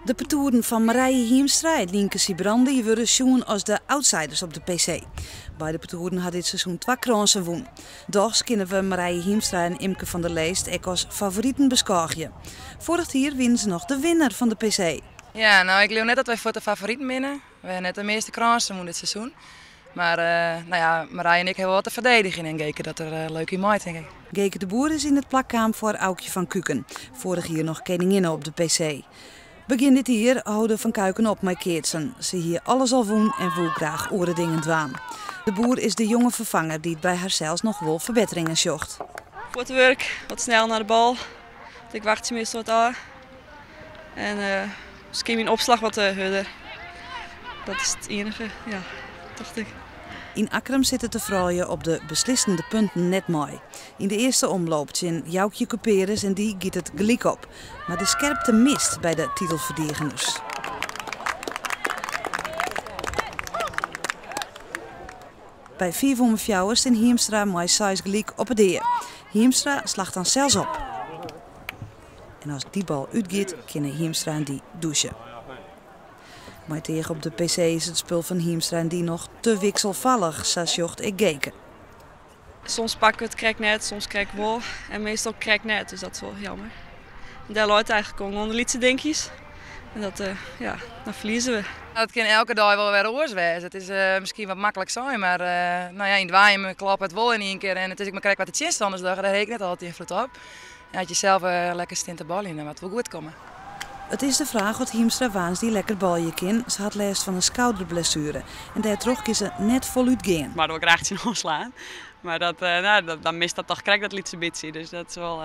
De partoeren fan Marije Hiemstra en Nynke Sybrandy wurde sjoen as de outsiders op de PC. Beide partoeren ha dit seizoen twa krânsen wûn. Dochs kinne we Marije Hiemstra en Imke van der Leest ek as favoriten beskôgje. Foarich jier wiene se noch de winner fan de PC. Ja, no ik leau net dat wy fuort de favoriten binne. We ha net de measte krânsen wûn dit seizoen. Mar no ja, Marije en ik hawwe wol wat te ferdedigjen en Geke docht der leuk yn mei, tink ik. Geke de Boer is yn it plak kaam foar Aukje van Kuken, foarich jier noch keninginne op de PC. Begjin dit jier holde Van Kuiken op mei keatsen. Se hie alles al wûn en woe graach oare dingen dwaan. De Boer is de jonge ferfanger dy't by harsels noch wol ferbetteringen sjocht. Fuotwurk, wat snel nei de bal. Ik wachtsje meastal wat ôf. En miskien myn opslach wat hurder. Dat is it iennige, ja, tocht ik. Yn Akkrum sitte de froulju op de beslissende punten net mei. Yn de earste omloop tsjin Joukje Kuperus en dy giet it gelyk op. Mar de skerpte mist by de titelferdigeners. By 4-4 stean Hiemstra mei seis gelyk op 'e dea. Hiemstra slacht dan sels op. En as dy bal útgiet, kinne Hiemstra en dy dûse. Mei it each op de PC is it spul fan Hiemstra en dy noch te wikselfallich, sa sjocht ek Geke. Soms pakke we it krekt net, soms krekt wol. En meastal krekt net, dus dat is wol jammer. En dêr leit it eigentlik oan, oan de lytse dinkjes. En dat, ja, dan ferlieze we. It kin elke dei wol wer oars wêze. It is miskien wat maklik sein, mar no ja, yn Doanjum kloppe it wol yn ien kear. En it is ek mar krekt wat de tsjinstanners dogge, dêr ha ik net altyd ynfloed op. En as je sels lekker stean te baljen, dan moat it wol goed komme. It is de fraach oft Hiemstra woansdei lekker balje kin. Se hat lêst fan in skouderblessuere en dêrtroch kin se net folút gean. Mar wol graach tsjin oanslaan. Mar dat, no, dan mist dat toch krekt dat lytse bytsje. Dus dat is wol,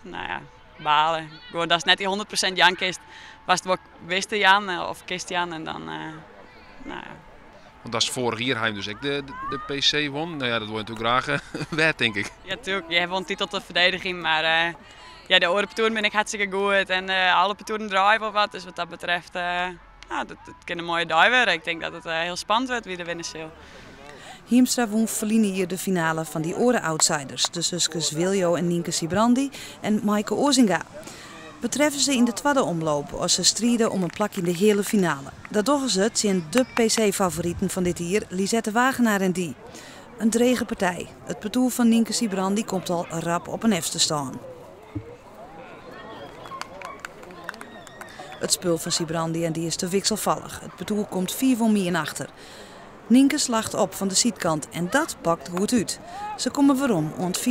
no ja, balen. Gewoan datst net dy 100% jaan kinst watst wol witst te jaan of kinst jaan en dan, no ja. Want dat is foarich jier ha jim dus ek de PC wûn. No ja, dat wol je natuerlik graach wer, tink ik. Ja, tuerlik. Je hawwe wol in titel te ferdedigjen, mar ja, de oare partoeren binne ek hartstikke goed en alle partoeren draaie wol wat. Dus wat dat betreft, no, dat kin in moaie dei wurde. Ik tink dat it hiel spannend wurdt wie der winne sil. Hiemstra wûn ferline jier de finale fan dy oare outsiders, de suskes Wiljo en Nynke Sybrandy en Maaike Oazinga. We treffe se yn de twadde omloop as se stride om in plak yn de heale finale. Dat dogge se tsjin de PC-favoriten fan dit jier, Lisette Wagenaar en dy. In drege partij. It partoer fan Nynke Sybrandy komt al rap op in efterstân. It spul fan Sybrandy en dy is te wikselfallich. It partoer komt 5-1 achter. Nynke slacht op fan de sydkant en dat pakt goed út. Se komme werom oant 4-4.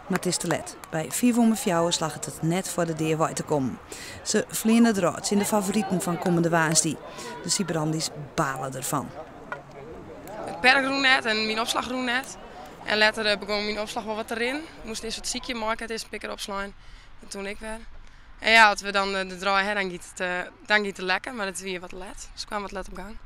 Mar it is te let. By 4-4 slagget it net foar de dea wei te kommen. Se fleane derôf tsjin de favoriten fan kommende woansdei. De Sybrandys bale derfan. It perk rûn net en myn opslach rûn net. En letter begûn myn opslach wol wat te rinnen. Moast earst wat sykje, Maaike hat earst in pear kear opslein en toen ik wer. En ja, as we dan de draai ha, dan giet it lekker, mar it wie wat let. Se kaam wat let op gang.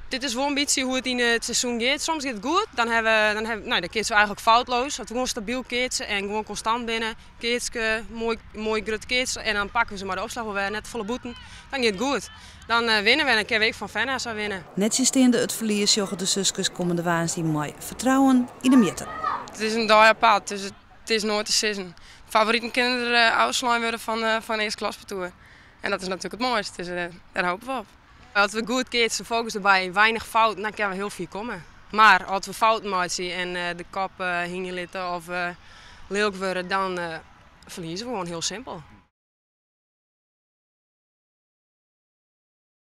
Dit is wol in bytsje hoe't it yn it seizoen giet. Soms giet it goed, dan hawwe we, dan hawwe, no, dan keatse we eigentlik foutloos. As we gewoan stabyl keatse en gewoan konstant binne, keatske, moai, moai grut keatse en dan pakke we se mei de opslach wol wer, net folle bûten, dan giet it goed. Dan winne we en dan kinne we ek fan Fenna sa winne. Nettsjinsteande it ferlies sjogge de suskes kommende woansdei mei fertrouwen yn 'e mjitte. It is in dei apart, dus it is noait te sizzen. Favoriten kinne der ôfslein wurde fan earste klaspartoer. En dat is natuerlik it moaiste, dus dêr hoopje we op. As we goed keatse, fokus derby, weinich fouten, dan kinne we hiel fier komme. Mar as we fouten meitsje en de kop hingje litte of lilk wurde, dan ferlieze we gewoan hiel simpel.